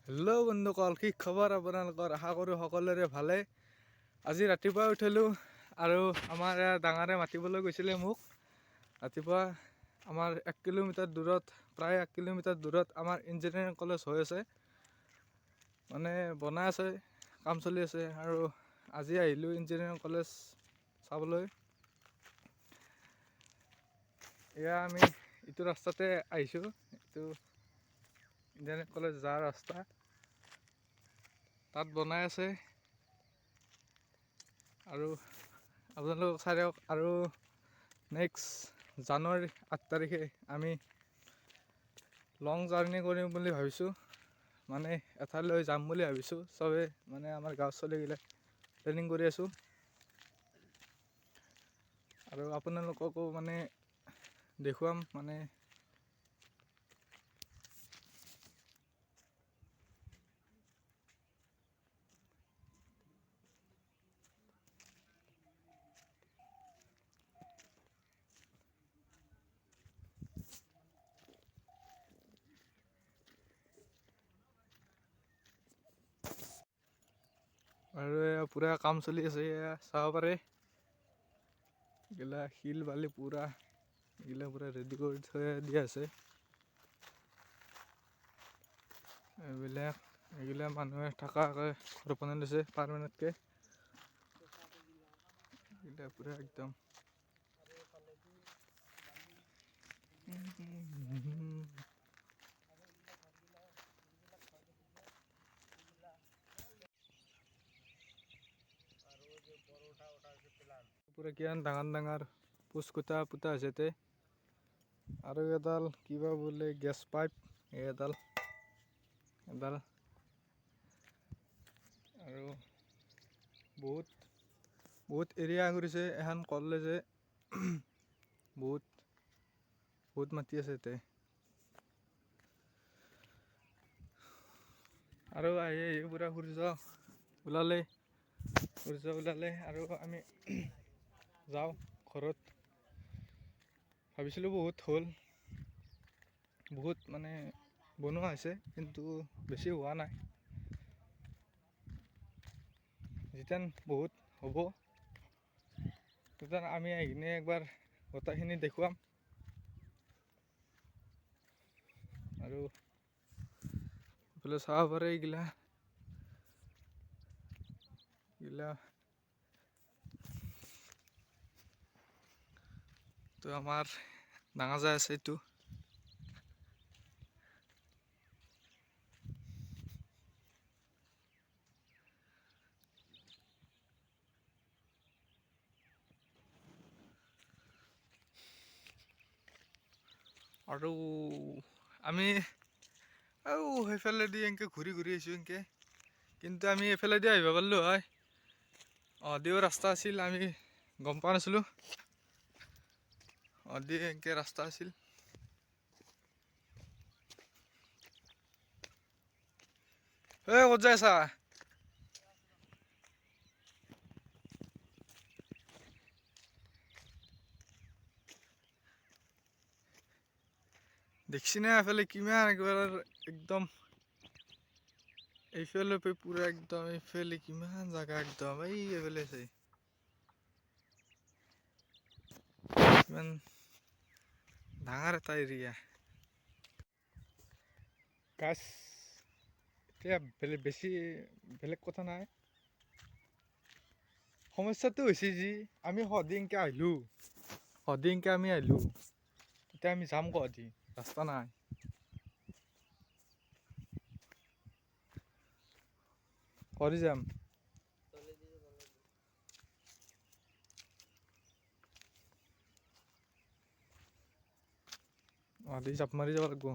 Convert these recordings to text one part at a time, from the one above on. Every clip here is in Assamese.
হেল্ল' বন্ধুসকল, কি খবৰ আপোনালোকৰ? আশা কৰোঁ সকলোৰে ভালে। আজি ৰাতিপুৱা উঠিলোঁ আৰু আমাৰ ইয়াৰ ডাঙৰে মাতিবলৈ গৈছিলে মোক। ৰাতিপুৱা আমাৰ 1 কিলোমিটাৰ দূৰত, প্ৰায় 1 কিলোমিটাৰ দূৰত আমাৰ ইঞ্জিনিয়াৰিং কলেজ হৈ আছে, মানে বনাই আছে, কাম চলি আছে। আৰু আজি আহিলোঁ ইঞ্জিনিয়াৰিং কলেজ চাবলৈ। এয়া আমি এইটো ৰাস্তাতে আহিছোঁ, এইটো ইঞ্জিনিয়াৰিং কলেজ যোৱাৰ ৰাস্তা, তাত বনাই আছে। আৰু আপোনালোক চাই থাকক। আৰু নেক্সট জানুৱাৰী 8 তাৰিখে আমি লং জাৰ্ণি কৰিম বুলি ভাবিছোঁ, মানে এঠাইলৈ যাম বুলি ভাবিছোঁ। চবে মানে আমাৰ গাঁৱৰ ছোৱালীগিলা প্লেনিং কৰি আছোঁ। আৰু আপোনালোককো মানে দেখুৱাম। মানে আৰু এয়া পূৰা কাম চলি আছে, এয়া চাব পাৰে। এইগিলা শিল বালি পূৰা এইগিলা পূৰা ৰেডি কৰি থৈ দিয়া আছে। এইবিলাক এইগিলা মানুহে থকাকৈ ঘৰ বনাই লৈছে পাৰমানেণ্টকৈ। এইগিলা পূৰা একদম। পুৰা কিমান ডাঙৰ ডাঙৰ পোচকুটা পোতা হৈছে তে। আৰু এডাল কিবা বোলে গেছ পাইপ, এডাল এডাল। আৰু বহুত বহুত এৰিয়া কৰিছে এখন কলেজে, বহুত বহুত মাটি আছে তে। আৰু আহি আহি পুৰা সূৰ্য ওলালে, সূৰ্য ওলালে। আৰু আমি যাওঁ ঘৰত। ভাবিছিলোঁ বহুত হ'ল, বহুত মানে বনোৱা হৈছে, কিন্তু বেছি হোৱা নাই। যেতিয়া বহুত হ'ব তেতিয়া আমি আহি কিনে একবাৰ গোটেইখিনি দেখুৱাম। আৰু এইফালে চাব পাৰে এইগিলা এইগিলা। তো আমাৰ ডাঙৰ যায় আছে এইটো। আৰু আমি আৰু সেইফালেদি এনেকৈ ঘূৰি ঘূৰি আহিছোঁ এনেকৈ, কিন্তু আমি এইফালেদি আহিব পাৰিলোঁ হয়। অদিও ৰাস্তা আছিল, আমি গম পোৱা নাছিলোঁ। অদি এনেকৈ ৰাস্তা আছিল। এই ক'ত যাই আছা? দেখছি না এফালে কিমান একবাৰ একদম এইফালে পুৰা একদম এইফালে কিমান জাগা একদম এই এইফালে আছে কিমান ডাঙৰ এটা এৰিয়া। গাছ এতিয়া বেলেগ বেছি বেলেগ কথা নাই। সমস্যাটো হৈছে যি আমি সদিনকে আহিলোঁ, সদিনকে আমি আহিলোঁ, এতিয়া আমি যাম গুৱাহাটী, ৰাস্তা নাই। কৰি যাম। আদি জাপ মাৰি যাব লাগিব।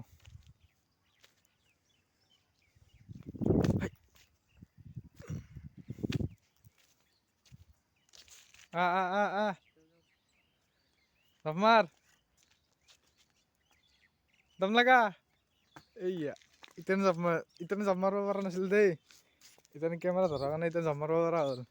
আ আ আ আ জাপ মাৰ, দম লাগা। এইয়া ইতেন জাপ মাৰ, ইতেন জাপ মাৰিব পৰা নাছিল দেই। ইতেন কেমেৰা ধৰাৰ কাৰণে ইতেন জাপ মাৰিব পৰা হ'ল।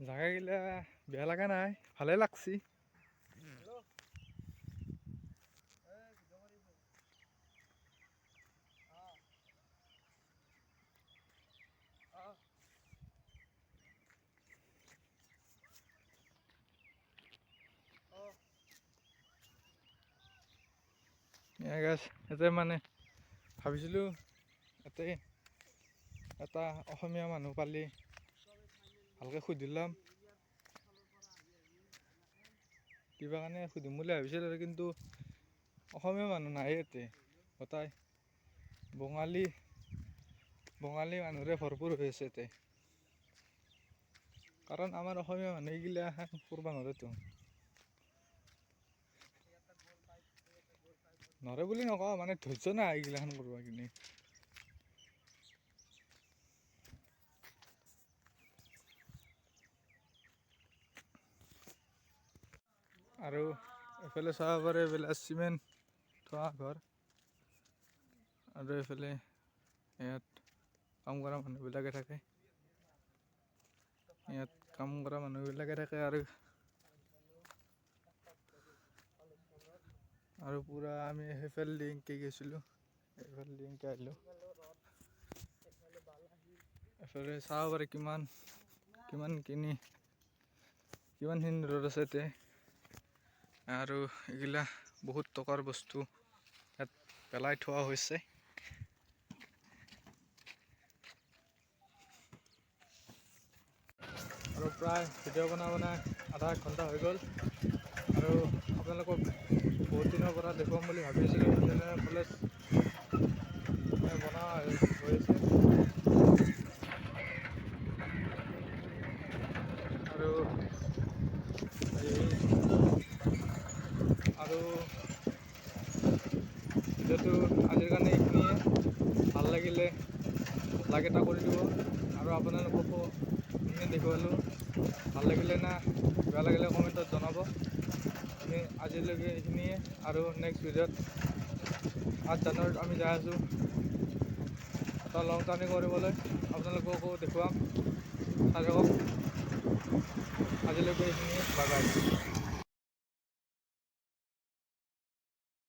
জাগাগিলা বেয়া লগা নাই, ভালে লাগছি। ইয়াতে মানে ভাবিছিলোঁ ইয়াতে এটা অসমীয়া মানুহ পালি ভালকৈ সুধি ল'ম, কিবা কাৰণে সুধিম বুলি ভাবিছিলোঁ আৰু, কিন্তু অসমীয়া মানুহ নাই ইয়াতে, গোটাই বঙালী বঙালী মানুহৰে ভৰপূৰ হৈ আছে ইয়াতে। কাৰণ আমাৰ অসমীয়া মানুহ এইগিলা কৰিব নোৱাৰেতো, নৰে বুলি নকওঁ, মানে ধৈৰ্য নাই এইগিলাখান কৰিব কিনে। আৰু এইফালে চাব পাৰে এইফালে চিমেণ্ট থোৱা ঘৰ, আৰু এইফালে ইয়াত কাম কৰা মানুহবিলাকে থাকে, ইয়াত কাম কৰা মানুহবিলাকে থাকে। আৰু আৰু পূৰা আমি সেইফালে লিংকে গৈছিলোঁ, এইফালে লিংকে আহিলোঁ। এইফালে চাব পাৰে কিমান কিমানখিনি কিমানখিনি ৰ'দ আছে ইয়াতে। আৰু এইগিলা বহুত টকাৰ বস্তু ইয়াত পেলাই থোৱা হৈছে। আৰু প্ৰায় ভিডিঅ' বনাই বনাই আধা এক ঘণ্টা হৈ গ'ল। আৰু আপোনালোকক বহুত দিনৰ পৰা দেখুৱাম বুলি ভাবি আছিলোঁ, কলেজ বনোৱা হৈ আছে। আৰু আৰু ভিডিঅ'টো আজিৰ কাৰণে এইখিনিয়ে। ভাল লাগিলে লাইক এটা কৰি দিব, আৰু আপোনালোককো এইখিনি দেখুৱালোঁ, ভাল লাগিলে না বেয়া লাগিলে কমেণ্টত জনাব। আমি আজিলৈকে এইখিনিয়ে, আৰু নেক্সট ভিডিঅ'ত 8 জানুৱাৰীত আমি যাই আছোঁ এটা লং জাৰ্ণি কৰিবলৈ, আপোনালোককো দেখুৱাম, চাই থাকক। আজিলৈকে এইখিনিয়ে, বাই বাই।